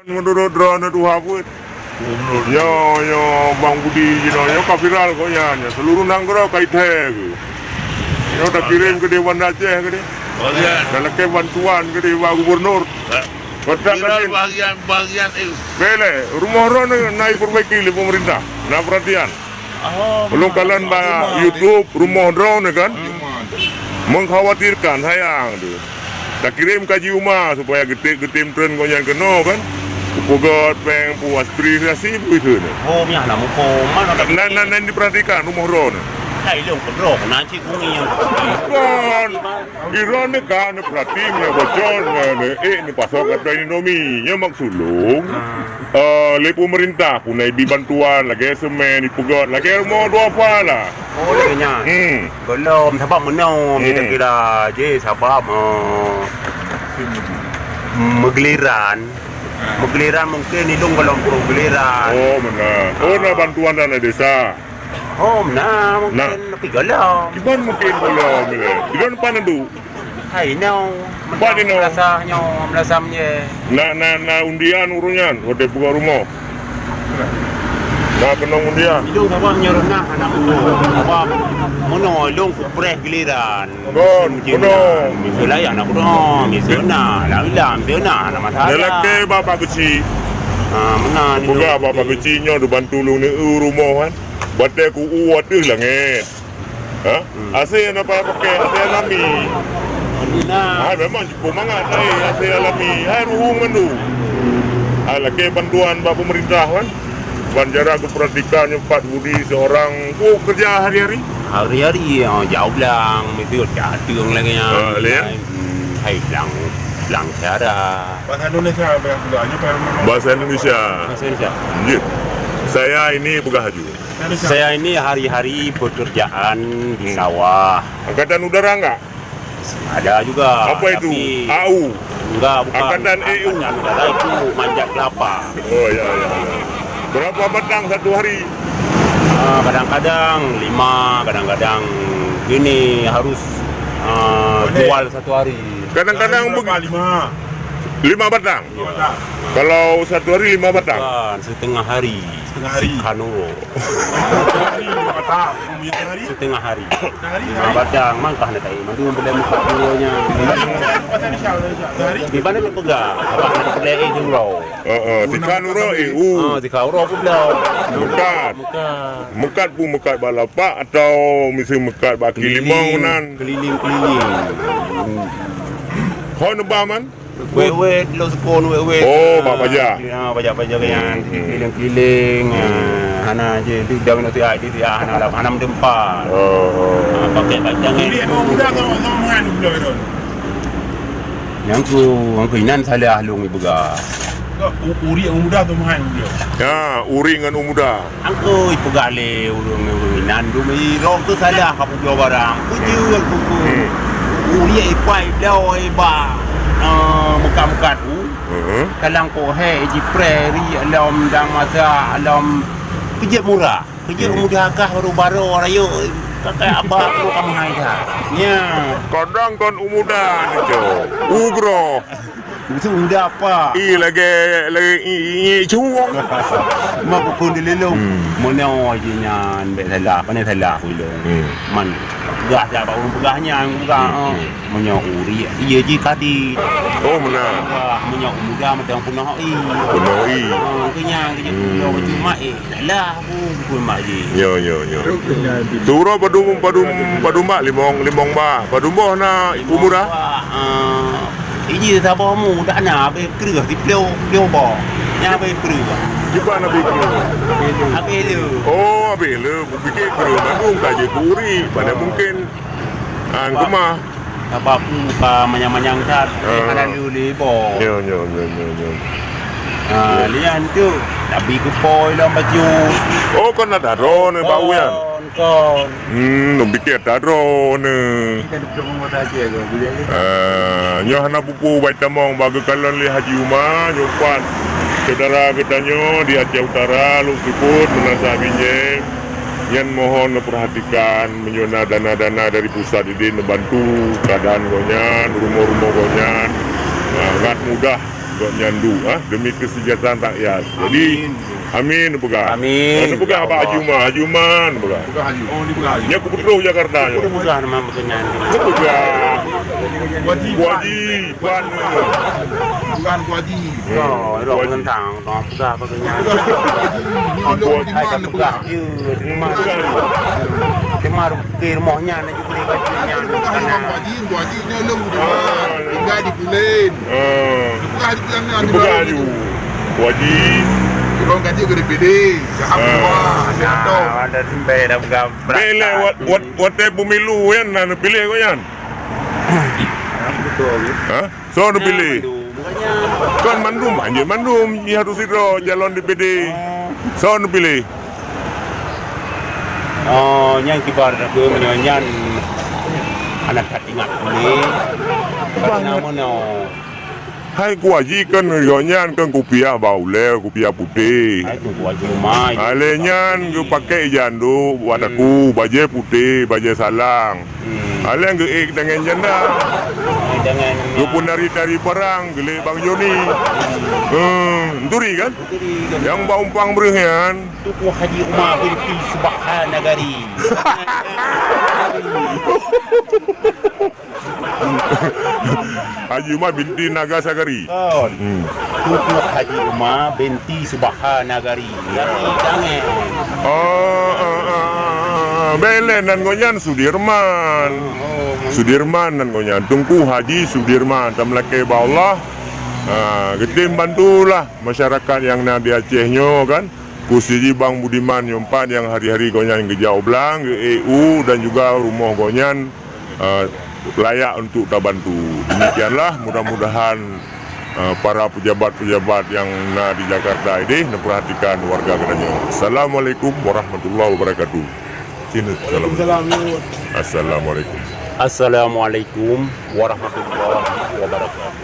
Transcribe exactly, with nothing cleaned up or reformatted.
Meunurot droeneuh tuha buet. Nyoe, nyoe Bang Budi jinoe, nyoe ka viral kok nyan, nyoe seluruh nanggroe ka ithèe keuh. Nyoe takirém keu Banda Aceh keudéh. Bagian. Dan lakèe bantuan keudéh bak gubernur. Ya. Kotak viral kecil. Bahagian, bahagian, eh. Bèk lé, rumoh droeneuh na ipeurbaiki lé peumeurintah. Na peuratian. Oh, ulôn kalon bak YouTube rumoh droeneuh kan. Hmm. Mengkhawatirkan, sayang tu. Takirém ka jiuma supaya geutem-geutem treun gobnyan keunoe kan. Peugöt péng, peue aspirasi, peue keuneuk. Oh, meunan na muphom, mana tak. Nan, nan, nan diperhatikan rumoh droeneuh. Hai, lôn keudroe, na cit bumi nyang. Kon. Droeneuh ka neupeurati meunyoe bocor, neu-, neu-, ék neupasoe keu Indomie. Nyoe maksud lôn, eh, lé peumeurintah pun na ibi bantuan, lagèe semen, ipeugöt, lagèe rumoh duafa lah. Oh, lagèe nyan. Hmm. Gohlom, sabab meunoe, hmm, kira-kira jih, sabab, eh, meugiliran. Meugiliran mungkin idong gohlom peuruh giliran. Oh, meunan. Oh, na bantuan dana desa. Oh, meunan, mungkin lebih gohlom. Kiban mungkin gohlom, ya. Idong pan tu. Hai, nyoe. Pat inoe? Meunyoe meunyoe. Na, na, na undian ureueng nyan, watèe peugöt rumoh. Na keunong undian. Idong sabab nyoe reunah aneuk muda. Sabab meunoe idong kupreh giliran. Kon, meunoe. Miseue layan aku dah, miseue na, lam-lam, miseue na, na masalah. Lelaki bapak kecil. Ha, meunan. Peugah bapak kecil nyoe dibantu lôn neu rumoh kan. Batèe ku u ateueh langèt. Ha? Hmm. Asèe na payah pakai, asèe alami. Nah. Hai, memang cukup mangat, hai, asèe alami. Hai, ruhueng mandum. Hai, lakèe bantuan bak pemerintah, kan? Ban jarak geupeuratikan nyoe pat Budi seorang, oh, kerja hari-hari? Hari-hari, oh, jauh blang, mesti jatuh lagi yang. Ah, lain? Hmm, hai, blang, blang cara. Bahasa Indonesia apa yang sudah aja, apa yang memang. Bahasa Indonesia. Bahasa Indonesia. Lanjut. Saya ini peugah aju. Saya ini hari-hari pekerjaan di sawah. Angkatan udara enggak? Ada juga. Apa itu? Tapi A U? Enggak, bukan. Angkatan E U? Angkatan udara itu manjat kelapa. Oh, ya, ya, ya. Berapa batang satu hari? Ah, kadang-kadang lima, kadang-kadang gini harus, ah, jual satu hari. Kadang-kadang lima, begi-, lima. Lima batang? Lima batang. Kalau satu hari lima batang? Bukan, setengah hari. Setengah hari. Sekanuro. Hari, lima batang. Setengah hari. Setengah hari. Setengah hari. Lima batang, mangkah na tai. Mantu boleh muka dulunya. Bahasa Indonesia, bahasa Indonesia. Sehari? Di mana dia pegang? Apa nak boleh, eh, jumlah? Heeh, sekanuro, eh, u. Ah, sekanuro pun dah. Mukat. Mukat. Mukat pun mukat bak lapak atau mesti mukat bak kaki limong nan? Keliling, keliling. Hon bah man? Wet-wet, lôn sukon wet-wet. Oh, bak paja. Ya, paja-paja kan. Hmm, hmm. Keliling-keliling. Hmm. Ah, hana je, tu dah kena siap, dia siap, hana lah, hana meuteumpat. Oh, oh. Ah, pakai panjang, eh. Jadi, orang muda kalau orang main dulu, tu. Nyang ku, nyang ku inan salah lôn ipeugah. Ka, u-, urik ngon muda tu mahai ngon dia. Ya, urik ngon u muda. Angkui peugah lé ureueng, ureueng inan dum, "Ih, lôn tu salah ka peubloe barang. Peujeuet buku. Hmm. Urik ipai bloe iba, eh, meukat-meukat u. Hmm. Kalang kohé jipreh ri lom dang masa lom peujeuet murah." Keu jeuet u muda kah baru-baru rayeuk, kakai abah tu ka meuhai that. Nya. Kadang kon u muda ni, Cok. U groe. Itu u muda apa? Ih, lagèe, lagèe i, i, i cuwong. Mak pukul dililong. Hmm. Meunoe jih nyan, bèk salah, pane salah ulôn. Hmm. Man, peugah dak bak ureueng peugah nyan, peugah, hmm, oh. Hmm. Meunyoe urik, iya jih kadit. Oh, meunan. Wah, meunyoe u muda mantong peunoh i. Peunoh i. Ah, keu nyan, keu nyan, hmm, peunoh cuma, eh, lah, aku pun mak jih. Yo, yo, yo. Siuroe padum, padum, padum bak limong, limong bah. Padum boh na u muda? Wah, ah, iji saboh mu, dak na, habéh kreueh, siplôh, plôh boh. Nyan habéh kreueh. Kiban habéh kreueh? Habéh le. Oh, habéh le. Kupikir kreueh mandum ka jeuet keu urik. Padahai mungkin, ah, keumah. Sabab ku ka manyang-manyang that, ah, hana lé-lé boh. Nyo, nyo, nyo, nyo, nyo. Ah, lian tu, tabi geupoi lom baju. Oh, kon na tadroe neu bak uyan? Kon, kon. Hmm, lôn pikir tadroe neu. Ah, nyoe hana peue-peue ubat tamong bak geukalon lé Haji Uma, nyoe pat syedara geutanyoe di Aceh Utara, lôn seubut meunan sabe jih. Nyan mohon neupeurhatikan, meunyoe na dana-dana dari pusat idin neubantu keuadaan gobnyan, rumoh-rumoh gobnyan, nah, ngat mudah Gobnyan duek, ha, demi kesejahteraan rakyat. Jadi, amin, peugah. Amin. Peugah bak Haji Uma, Haji Uma peugah. Peugah Haji. Oh, ni peugah Haji. Nyoe kupeutrôh Jakarta nyoe. Peugah nama peugah nyan. Peugah. Kuaji. Kuaji. Kuaji. Bukan Kuaji. Oh, Kuaji. Tentang, tentang peugah apa tu nyan. Kuaji. Ni ada di mana peugah? Peugah. Cuma rugi rumoh nyan. Tinggai di Pulen. Ah. Dipeugah aju. Waji. Ureueng gaji ke D P D. Alhamdulillah. Nah, ada sampai dah pegang berat. Bèk lé wat, wat, watèe pemilu kan, na neupiléh kok nyan. Betul. Ha? Soe neupiléh? Kan mandum, anjir mandum, nyan harus sidroe calon D P D. Soe neupiléh? Oh, nyan kiban aku meunyoe nyan hana that ingat lé. Bang. Nama no? Hai kuaji kan gobnyan kan kupiah bak ulèe, kupiah putéh. Hai tu kuaji umai. Alèh nyan geupakè ija anduk, bak daku, bajèe putéh, bajèe salang. Hmm. Alèh geuék tangen janda. Tangen. Geupeunari-tari parang, geulèe Bang Joni. Hmm, turi kan? Turi kan. Nyang bak umpang breuh nyan. Tuku Haji Uma binti Subhanagari. Haji Uma binti Naga Sagari. Kon. Hmm. Tuku Haji Uma binti Subhanagari. Dari Dangen. Oh, ah, ah, ah, ah. Bèk lé nan gobnyan Sudirman. Oh, oh. Sudirman nan gobnyan. Teungku Haji Sudirman. Tameulakèe bak Allah. Ah, geutem bantulah masyarakat nyang na di Aceh nyoe kan. Khusus jih Bang Budiman nyoe pat nyang hari-hari gobnyan geujak u Blang, geu-E U dan juga rumoh gobnyan, eh, layak untuk tabantu. Demikianlah, mudah-mudahan, eh, para pejabat-pejabat nyang na di Jakarta idéh neupeurhatikan warga geutanyoe. Assalamualaikum warahmatullahi wabarakatuh. Sini, salam. Waalaikumsalam, Yud. Assalamualaikum. Assalamualaikum warahmatullahi wabarakatuh.